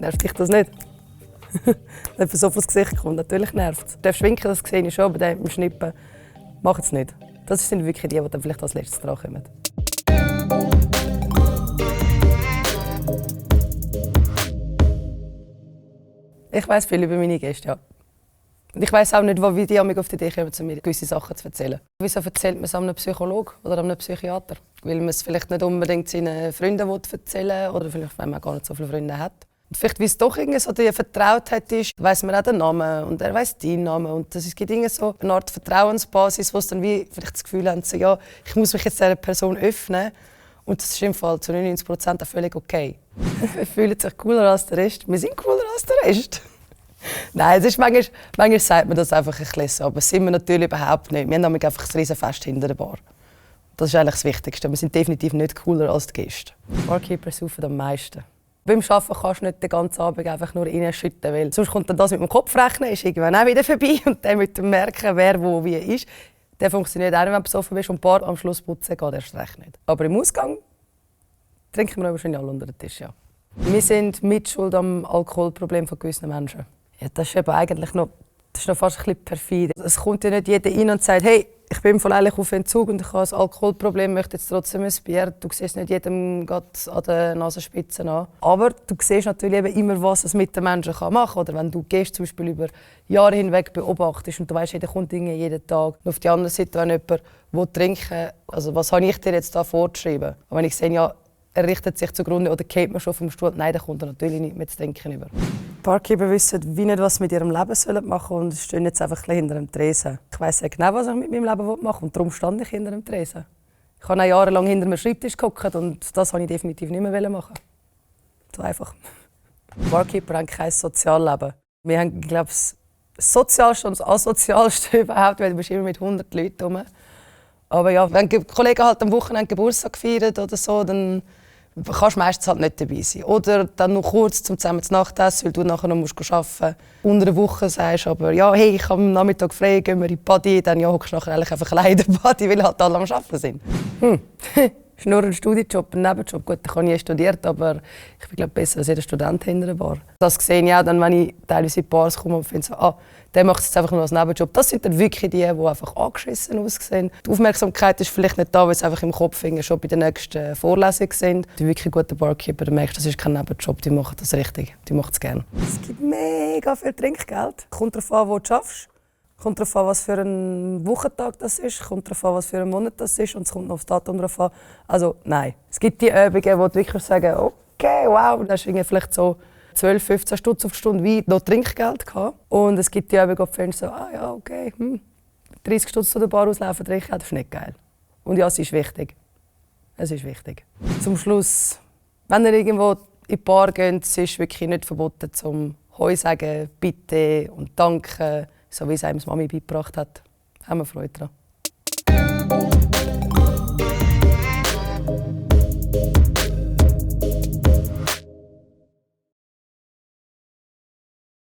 Nervt dich das nicht? Wenn so aufs Gesicht kommt, natürlich nervt es. Du darfst winken, das sehe ich schon, aber dann beim Schnippen mach es nicht. Das sind wirklich die dann vielleicht als letztes dran kommen. Ich weiss viel über meine Gäste, ja. Und ich weiss auch nicht, wie die auf die Idee kommen, mir gewisse Sachen zu erzählen. Wieso erzählt man es einem Psychologen oder einem Psychiater? Weil man es vielleicht nicht unbedingt seinen Freunden erzählen will oder vielleicht, wenn man gar nicht so viele Freunde hat. Und vielleicht, weil es doch irgendwie so die Vertrautheit ist, weiss man auch den Namen und er weiss deinen Namen. Und es gibt irgendwie so eine Art Vertrauensbasis, wo sie dann wie vielleicht das Gefühl haben, so, ja, ich muss mich jetzt dieser Person öffnen. Und das ist im Fall zu 99% auch völlig okay. Wir fühlen sich cooler als der Rest. Wir sind cooler als der Rest. Nein, es ist manchmal sagt man das einfach ein bisschen so, aber das sind wir natürlich überhaupt nicht. Wir haben nämlich einfach ein Riesenfest hinter der Bar. Das ist eigentlich das Wichtigste. Wir sind definitiv nicht cooler als die Gäste. Barkeeper saufen am meisten. Beim Arbeiten kannst du nicht den ganzen Abend einfach nur reinschütten, weil sonst kommt dann das mit dem Kopfrechnen, ist irgendwann auch wieder vorbei und dann mit dem Merken, wer wo wie ist. Der funktioniert auch nicht, wenn du besoffen bist und die Bar am Schluss putzen geht erst recht nicht. Aber im Ausgang trinken wir wahrscheinlich alle unter den Tisch, ja. Wir sind mitschuld am Alkoholproblem von gewissen Menschen. Ja, das ist eben eigentlich noch, das ist noch fast ein bisschen perfide. Es kommt ja nicht jeder rein und sagt, hey, ich bin voll eigentlich auf Entzug und ich habe ein Alkoholproblem, möchte jetzt trotzdem ein Bier. Du siehst nicht jedem an den Nasenspitzen an. Aber du siehst natürlich eben immer, was es mit den Menschen machen kann. Oder wenn du gehst, zum Beispiel über Jahre hinweg beobachtest und du weißt, jeder kommt jeden Tag. Und auf die andere Seite, wenn jemand trinken, also was habe ich dir jetzt da vorgeschrieben? Aber wenn ich sehe, ja, er richtet sich zugrunde oder geht man schon vom Stuhl, nein, dann kommt er natürlich nicht mehr zu denken über. Barkeeper wissen wie nicht, was sie mit ihrem Leben machen sollen und stehen jetzt einfach ein hinter dem Tresen. Ich weiss ja genau, was ich mit meinem Leben machen will und darum stand ich hinter dem Tresen. Ich habe auch jahrelang hinter einem Schreibtisch geguckt und das wollte ich definitiv nicht mehr machen. So einfach. Barkeeper haben kein Sozialleben. Wir haben, glaube ich, das Sozialste und das Asozialste überhaupt, weil du bist immer mit 100 Leuten rum. Aber ja, wenn die Kollegen halt am Wochenende Geburtstag feiern oder so, dann kannst du meistens halt nicht dabei sein. Oder dann noch kurz zusammen zu Nacht essen, weil du nachher noch arbeiten musst. Unter der Woche sagst du aber, ja, hey, ich habe am Nachmittag frei, gehen wir in die Party. Dann ja, hockst du nachher eigentlich einfach alleine in der Party, weil halt alle am Arbeiten sind. Das ist nur ein Studienjob, ein Nebenjob. Gut, ich habe nie studiert, aber ich bin glaube besser als jeder Student hinter der Bar. Das sehe ich auch, dann, wenn ich teilweise in Bars komme und finde, so, der macht es jetzt einfach nur als Nebenjob. Das sind dann wirklich die einfach angeschissen aussehen. Die Aufmerksamkeit ist vielleicht nicht da, weil sie einfach im Kopf schon bei der nächsten Vorlesung sind. Die wirklich guten Barkeeper, du merkst, das ist kein Nebenjob, die machen das richtig, die machen es gerne. Es gibt mega viel Trinkgeld. Kommt darauf an, wo du arbeitest. Kommt darauf an, was für ein Wochentag das ist, kommt darauf an, was für ein Monat das ist und es kommt noch aufs Datum darauf an. Also nein, es gibt die Übungen, wo du wirklich sagen, okay, wow, da hast du vielleicht so 12, 15 Stutz auf die Stunde Wein noch Trinkgeld gehabt. Und es gibt die Übungen, wo du findest, so, ja, okay, 30 Stutz zu der Bar auslaufen, Trinkgeld, das ist nicht geil. Und ja, es ist wichtig. Es ist wichtig. Zum Schluss, wenn ihr irgendwo in die Bar geht, es ist wirklich nicht verboten, zum Heu sagen, bitte und danke, so wie es einem Mami beigebracht hat. Haben wir Freude daran.